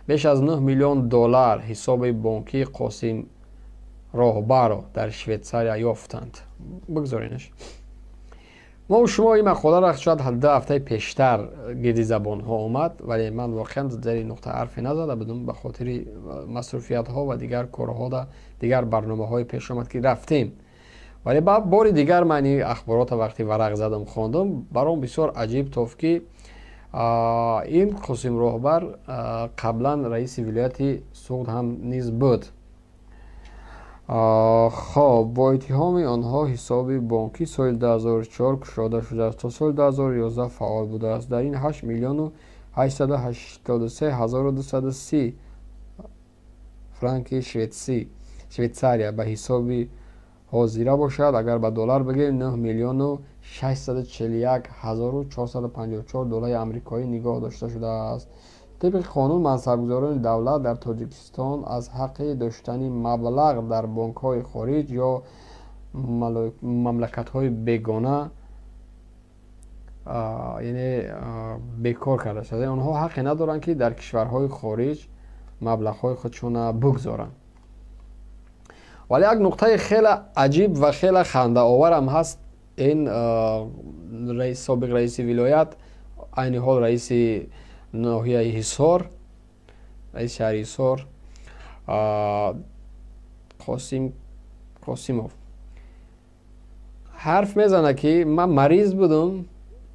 Беш аз 9 миллион доллар ҳисоби бонкии Қосим Роҳбарро дар Швейтсария ёфтанд. Бигзоринаш. Мо шумо ин мақоларо шояд 2 ҳафтаи пештар гирди забонҳо омад, вале ман воқеан дар ин нуқта ҳарфе назада будам ба хотири масруфиятҳо ва дигар корҳо, дигар барномаҳои пеш омад, ки рафтем. Вале бори дигар ман ин ахборотро вақте варақ задам, хондам, баром бисёр аҷиб тофт, ки ин Қосим Роҳбар қаблан раиси вилояти Суғд ҳам низ буд. Хоб, бо иттиҳоми онҳо ҳисоби бонкӣ соли 2004 кушода шудааст, то соли 2011 фаъол будааст. Дар ин 8 миллиону 883 ҳазору 230 франки Швейтсария ба ҳисоби ҳозира бошад, агар ба доллар бигирем, 9 миллиону 641 ҳазору 454 доллари амрикоӣ нигоҳ дошта шудааст. Тибқи қонун, мансабгузорони давлат дар Тоҷикистон аз ҳаққи доштани маблағ дар бонкҳои хориҷ ё мамлакатҳои бегона, яъне, бекор карда шуда. Онҳо ҳаққе надоранд, ки дар кишварҳои хориҷ маблағҳои худшона бигзоранд. Вале як нуқтаи хеле аҷиб ва хеле хандаоварам ҳаст. Ин собиқ раиси вилоят, айни ҳол раиси ноҳияи Ҳисор, раиси шаҳри Ҳисор Қосим Қосимов ҳарф мезанад, ки ман мариз будам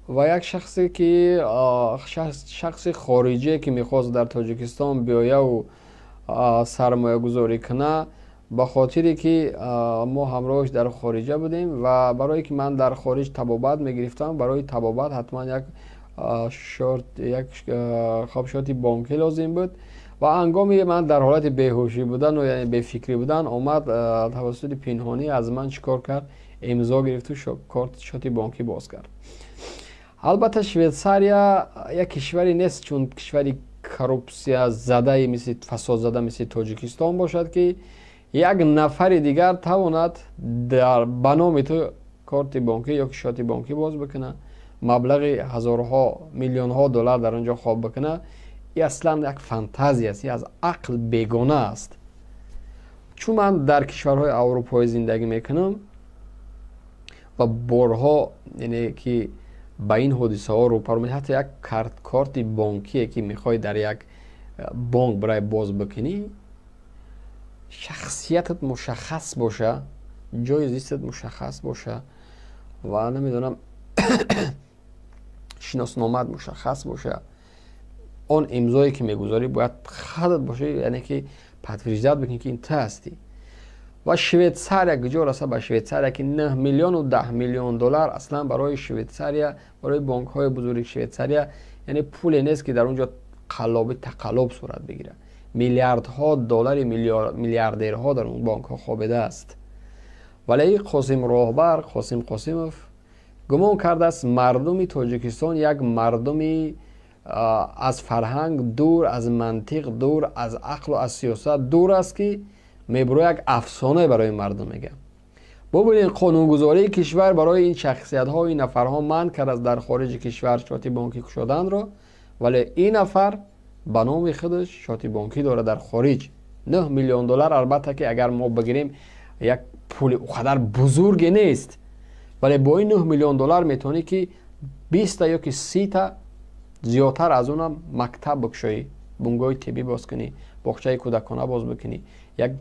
ва як шахсе ки шахси хориҷие, ки мехост дар Тоҷикистон биёяву сармоягузорӣ куна, ба хотире ки мо ҳамроҳш дар хориҷа будем ва барое ки ман дар хориҷ табобат мегирифтам, барои табобат ҳатман як як хоб шоти бонкӣ лозим буд. Ва ҳангоми ман дар ҳолати беҳушӣ будану, яъне, бефикрӣ будан, омад, тавассути пинҳонӣ аз ман чӣ кор кард? Имзо гирифту шоти бонкӣ боз кард. Албатта, Швейтсария як кишваре нест, чун кишвари коррупсия задаи, мисли фасодзада, мисли Тоҷикистон бошад, ки як нафари дигар тавонад ба номи ту корти бонкӣ ё шоти бонкӣ боз бикунад, маблағи ҳазорҳо, миллионҳо доллар дар он ҷо хоб бикунад. И аслан як фантазия аст, аз ақл бегона аст. Чун ман дар кишварҳои аврупоӣ зиндагӣ мекунам ва борҳо, яъне, ки ба ин ҳодисаҳо рӯпарӯ, ҳатто як корти бонкие, ки мехоҳӣ дар як бонк барои боз бикунӣ, шахсиятат мушаххас боша, ҷои зистат мушаххас боша ва, намедонам, шиносномаат мушаххас боша, он имзое, ки мегузорӣ, бояд худат бошӣ, яъне ки подтверждать бикунӣ, ки ин ту ҳастӣ. Ва Швейтсария куҷо раса ба Швейтсария, ки 9 миллиону 10 миллион доллар аслан барои Швейтсария, барои бонкҳои бузурги Швейтсария, яъне, пуле нест, ки дар он ҷо қаллоби тақаллуб сурат бигирад. Миллиардҳо доллари миллиардерҳо дар он бонкҳо хобидааст. Вале ин Қосим Роҳбар, Қосим Қосимов, гумон кардааст, мардуми Тоҷикистон як мардуми аз фарҳанг дур, аз мантиқ дур, аз ақлу аз сиёсат дур аст, ки мебуро як афсона барои мардум мегӯяд. Бубинед, қонунгузории кишвар барои ин шахсиятҳо, ин нафарҳо манъ кардааст дар хориҷи кишвар шоти бонкӣ кушоданро, вале ин нафар ба номи худаш шоти бонкӣ дорад дар хориҷ, 9 миллион доллар. Албатта, ки агар мо бигирем, як пули о қадар бузурге нест, вале бо ин 9 миллион доллар метавонӣ, ки 20-та ё ки 30-та, зиёдтар аз онам мактаб бикушоӣ, бунгоҳи тиббӣ боз кунӣ, боғчаи кӯдакона боз бикунӣ, як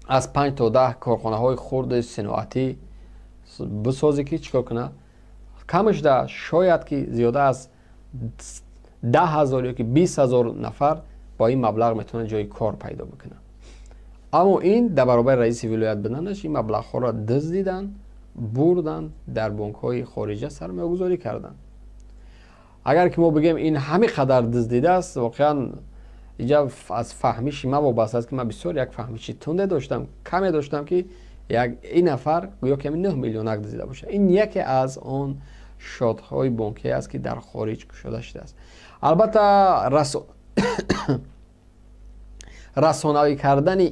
аз 5 то 10 корхонаҳои хурди синоатӣ бисозӣ, ки чӣ кор куна? Камаш да шояд, ки зиёда аз 10 000 ё ки 20 000 нафар бо ин маблағ метавонад ҷои кор пайдо бикунад. Аммо ин дар баробари раиси вилоят буданаш ин маблағҳоро дуздиданд, бурданд, дар бонкҳои хориҷа сармоягузорӣ карданд. Агар ки мо бигӯем, ин ҳамин қадар дуздидааст, воқеан инҷа аз фаҳмиши ман вобаста аст, ки ман бисёр як фаҳмиши тунде доштам, каме доштам, ки як ин нафар гӯё ки 9 миллионак дуздида бошад. Ин яке аз он шотҳои бонкие аст, ки дар хориҷ кушода шудааст. Албатта, расонавӣ кардани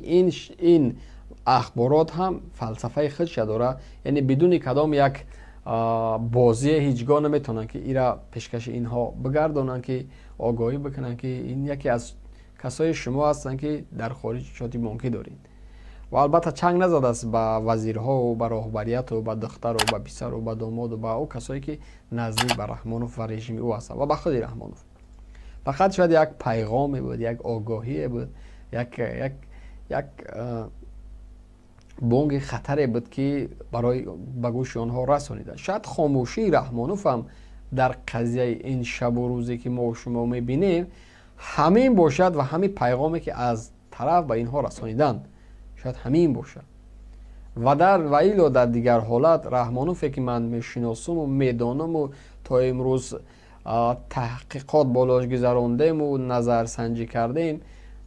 ин ахборот ҳам фалсафаи худша дорад, яъне бидуни кадом як бозие ҳеҷ гоҳ наметавонанд, ки ира пешкаши инҳо бигардонанд, ки огоҳӣ бикунанд, ки ин яке аз касои шумо ҳастанд, ки дар хориҷ счёти бонкӣ доред. Ва албатта чанг назадааст ба вазирҳову ба роҳбарияту ба духтару ба писару ба домоду ба ӯ касое, ки наздик ба Раҳмонов ва режими ӯ ҳастанд ва ба худи Раҳмонов. Фақат шояд як пайғоме буд, як огоҳие буд, як бонги хатаре буд, ки барои ба гӯши онҳо расонида. Шояд хомӯшии Раҳмонов ҳам дар қазияи ин шабу рӯзе, ки мо шумо мебинем, ҳамин бошад ва ҳамин пайғоме, ки аз тараф ба инҳо расониданд, шояд ҳамин бошад. Ва дар ваило дар дигар ҳолат Раҳмонове, ки ман мешиносуму медонаму то имрӯз таҳқиқот болош гузарондему назарсанҷӣ кардем,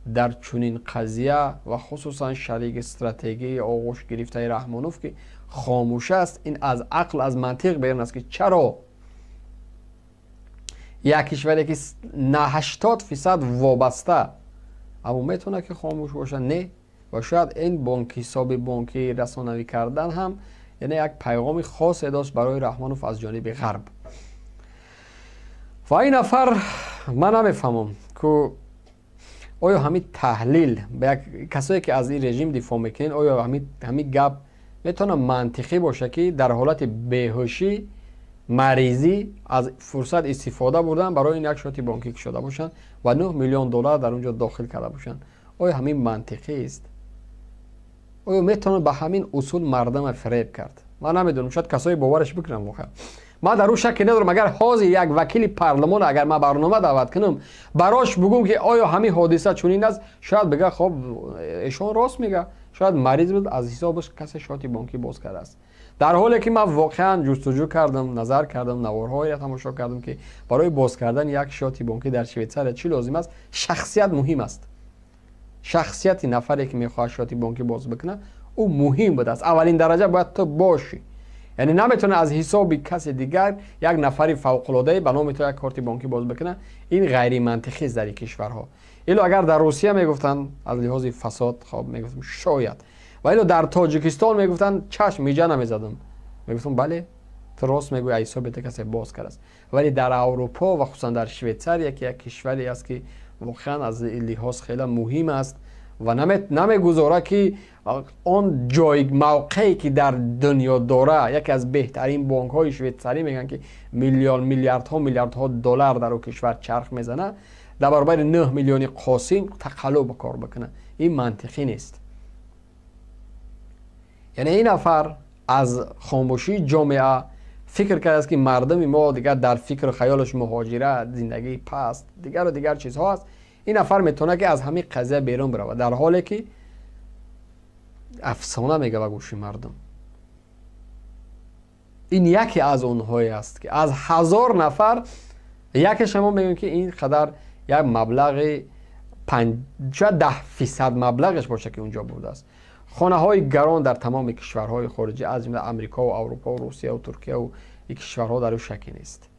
дар чунин қазия ва хусусан шарики стратегии оғӯш гирифтаи Раҳмонов, ки хомӯш аст, ин аз ақл, аз мантиқ берун аст, ки чаро як кишваре, ки на 80% вобаста, аммо метавонад, ки хомӯш бошад? Не. Ва шояд ин бонк, ҳисоби бонкӣ расонавӣ кардан ҳам, яъне як пайғоми хосе дошт барои Раҳмонов аз ҷониби ғарб. Ва ин нафар, ман намефаҳмам, ку оё ҳамин таҳлил ба як касое, ки аз ин режим дифоъ мекунед, оё ҳамин гап метавонад мантиқӣ бошад, ки дар ҳолати беҳушӣ, маризӣ аз фурсат истифода бурдан барои ин як счёти бонкӣ кушода бошанд ва 9 миллион доллар дар он ҷо дохил карда бошанд? Оё ҳамин мантиқист? Оё метавонад ба ҳамин усул мардама фиреб кард? Ман намедонам, шояд касое бовараш бикунам. Воқеан, ман дар ӯ шакке надорам. Агар ҳозир як вакили парлумон, агар ман барнома даъват кунам, барош бугум, ки оё ҳамин ҳодиса чунин аст, шояд бига: «Хоб, эшон рост мега, шояд мариз буд, аз ҳисобаш касе счёти бонкӣ боз кардааст». Дар ҳоле ки ман воқеан ҷустуҷӯ кардам, назар кардам, наворҳоеро тамошо кардам, ки барои боз кардани як счёти бонкӣ дар Швейтсария чӣ лозим аст. Шахсият муҳим аст. Шахсияти нафаре, ки мехоҳад счёти бонкӣ боз бикунад, ӯ муҳим будааст. Аввалин дараҷа бояд ту бошӣ. Яъне наметавонад аз ҳисоби касе дигар як нафари фавқулодае ба номи ту як корти бонкӣ боз бикунад. Ин ғайримантиқист дар ин кишварҳо. Ило агар дар Русия мегуфтанд, аз лиҳози фасод, хоб, мегуфтам, шояд. Ва ило дар Тоҷикистон мегуфтанд, чашм миҷа намезадам, мегуфтам: «Бале, ту рост мегӯӣ, аз ҳисоби ту касе боз кардааст». Вале дар Аврупо ва хусусан дар Швейтсария, ки як кишваре аст, ки воқеан аз ин лиҳоз хеле муҳим аст ва намегузорад, ки он ҷой, мавқее, ки дар дунё дора, яке аз беҳтарин бонкҳои швейтсарӣ мегӯянд, ки миллион, миллиардҳо, миллиардҳо доллар дар он кишвар чарх мезанад, дар баробари 9 миллиони қосим тақаллуб кор бикунад, ин мантиқӣ нест. Яъне ин нафар аз хомӯшии ҷомеа фикр кардааст, ки мардуми мо дигар дар фикру хаёлаш муҳоҷират, зиндагии паст, дигару дигар чизҳо аст. Ин нафар метавонад, ки аз ҳамин қазия берун биравад, дар ҳоле ки афсона мега ба гӯши мардум. Ин яке аз онҳое аст, ки аз 1000 нафар яке шумо мегӯем, ки ин қадар як маблағи, шояд 10% маблағаш бошад, ки унҷо бурдааст. Хонаҳои гарон дар тамоми кишварҳои хориҷӣ, аз ҷумла Амрикову Аврупову Русияву Туркияву ин кишварҳо, дар ӯ шакке нест.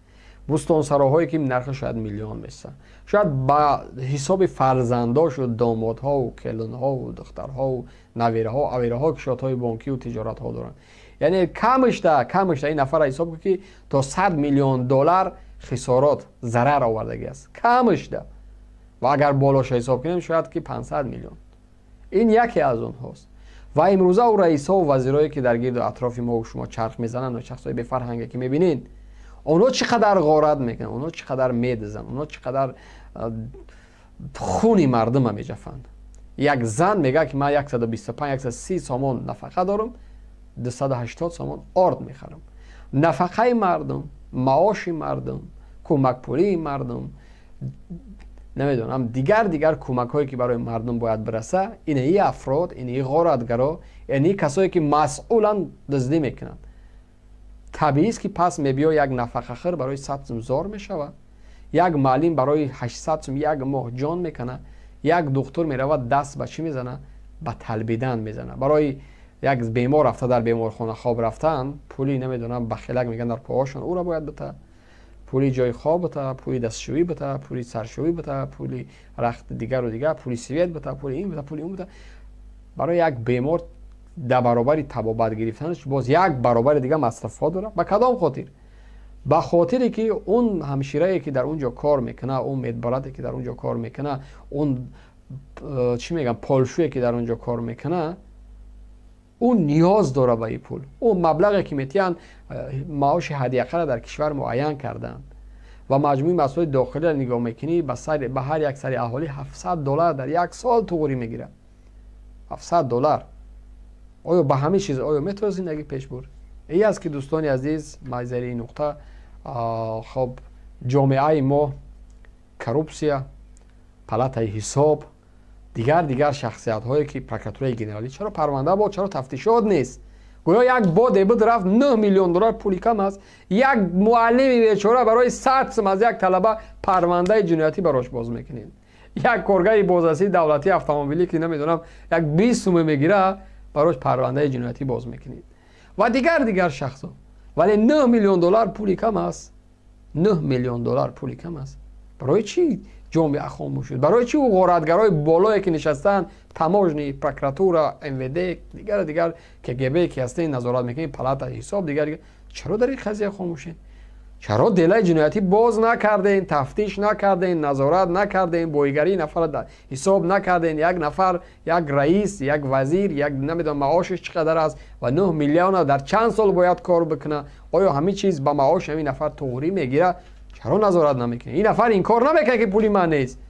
Бӯстонсароҳое, ки нархи шояд миллион меса, шояд ба ҳисоби фарзандошу домодҳову келинҳову духтарҳову навираҳо, авираҳо, ки счётҳои бонкиву тиҷоратҳо доранд. Яъне камышта ин нафарро ҳисоб кун, ки то 100 миллион доллар хисорот, зарар овардагӣ аст камышта. Ва агар болоша ҳисоб кунем, шояд ки 500 миллион. Ин яке аз онҳост. Ва имрӯза ӯ раисову вазирое, ки дар гирду атрофи мову шумо чарх мезананд ва шахсҳои бефарҳанге, ки мебинед, онҳо чӣ қадар ғорат мекунанд, онҳо чӣ қадар медизанд, онҳо чӣ қадар хуни мардума меҷафанд. Як зан мегӯяд, ки ман 125, 130 сомон нафақа дорам, 280 сомон орд мехарам. Нафақаи мардум, маоши мардум, кӯмакпулии мардум, намедонам, дигар дигар кӯмакҳое, ки барои мардум бояд бираса, инаи афрод, инаи ғоратгаро, яъне касое, ки масъуланд, дуздӣ мекунанд. Табиист, ки пас мебиё як нафақахӯр барои 100 сум зор мешавад, як муаллим барои 800 сум як моҳ ҷон мекунад, як духтур меравад, даст ба чӣ мезанад? Ба талбидан мезанад. Барои як бемор рафта дар беморхона хоб рафтан, пули, намедонам, бахелак мегӯянд дар поҳошон, ӯро бояд бита, пули ҷои хоб бита, пули дастшӯӣ бита, пули саршӯӣ бита, пули рахт, дигару дигар, пули свет бита, пули ин бита, пули он бита. Барои як бемор дар баробари табобат гирифтанаш боз як баробари дигар масрафҳо дорад. Ба кадом хотир? Ба хотире ки он ҳамширае, ки дар он ҷо кор мекуна, он медбарате, ки дар он ҷо кор мекуна, он чӣ мегӯям, полшӯе, ки дар он ҷо кор мекуна, ӯ ниёз дора ба ин пул. Ӯ маблағе, ки метиҳанд, маоши ҳадди аққала дар кишвар муайян карданд ва маҷмӯи маҳсулоти дохилиро нигоҳ мекунӣ, ба ҳар як сари аҳолӣ 700 доллар дар як сол туғрӣ мегирад. 700 доллар оё ба ҳамин чиз оё метавонад зиндагӣ пеш бурд? Ин аст, ки, дӯстони азиз, майзари ин нуқта. Хоб, ҷомеаи мо коррупсия, палатаи ҳисоб, дигар дигар шахсиятҳое, ки прокуратураи генералӣ, чаро парванда бод, чаро тафтишот нест? Гӯё як боде буд, рафт, 9 миллион доллар пули кам аст. Як муаллими бечора барои 100 сум аз як талаба парвандаи ҷиноятӣ барош боз мекунед. Як коргари бозрасии давлатии автомобилӣ, ки намедонам, як 20 суме мегира, барош парвандаи ҷиноятӣ боз мекунед ва дигар дигар шахсо. Вале 9 миллион доллар пули кам аст? 9 миллион доллар пули кам аст? Барои чӣ ҷомеа хомӯш шуд? Барои чӣ ӯ ғоратгарои болое, ки нишастаанд, таможни, прокуратура, МВД, дигар дигар, КГБ, ки ҳастед, назорат мекунед, палата ҳисоб, дигар, чаро дар ин қазия хомӯшед? Чаро делаи ҷиноятӣ боз накардем, тафтиш накардем, назорат накардем, боигарии нафар ҳисоб накардем? Як нафар, як раис, як вазир, як намедонам, маошаш чӣ қадар аст ва 9 миллиона дар чанд сол бояд кор бикунад? Оё ҳамин чиз ба маоши ҳамин нафар туғрӣ мегирад? Чаро назорат намекунед? Ин нафар инкор намекунад, ки пули ман нест.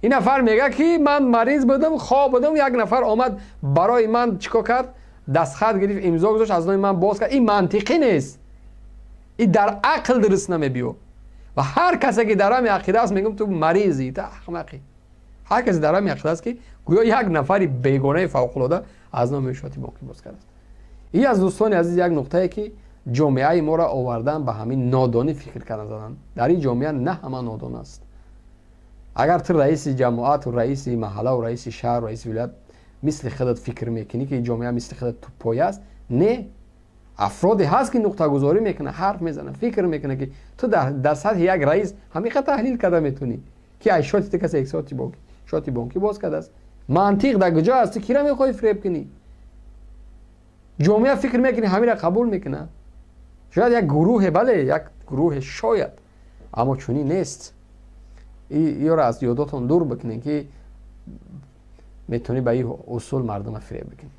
Ин нафар мегӯяд, ки ман мариз будам, хоб будам, як нафар омад, барои ман чӣ кор кард? Дастхат гирифт, имзо гузошт, аз номи ман боз кард. Ин мантиқӣ нест, ин дар ақл дуруст намебиё. Ва ҳар касе, ки дар ҳамин ақида аст, мегӯм, ту маризӣ, ту аҳмақӣ. Ҳар касе дар ҳамин ақида аст, ки гӯё як нафари бегонаи фавқулода аз номи шоти бонкӣ боз кардааст. Ин аз, дӯстони азиз, як нуқтае, ки ҷомеаи моро овардан ба ҳамин нодонӣ фикр кардан заданд. Дар ин ҷомеа на ҳама нодон аст. Агар ту раиси ҷамоату раиси маҳаллаву раиси шаҳру раиси вилоят мисли худат фикр мекунӣ, ки ҷомеа мисли худат туппоя аст, не, афроде ҳаст, ки нуқтагузорӣ мекунад, ҳарф мезанад, фикр мекунад, ки ту дар сатҳи як раис ҳамиқа таҳлил карда метавонӣ, ки ай шоти ту касе шоти бонкӣ боз кардааст. Мантиқ дар куҷо аст? Ту кира мехоҳӣ фиреб кунӣ? Ҷомеа фикр мекунӣ, ҳамира қабул мекунад? Шояд як гурӯҳе, бале, як гурӯҳе шояд, аммо чунин нест. Ёро аз ёдотон дур бикунед, ки метавонӣ ба ин усул мардума фиреб бикунӣ.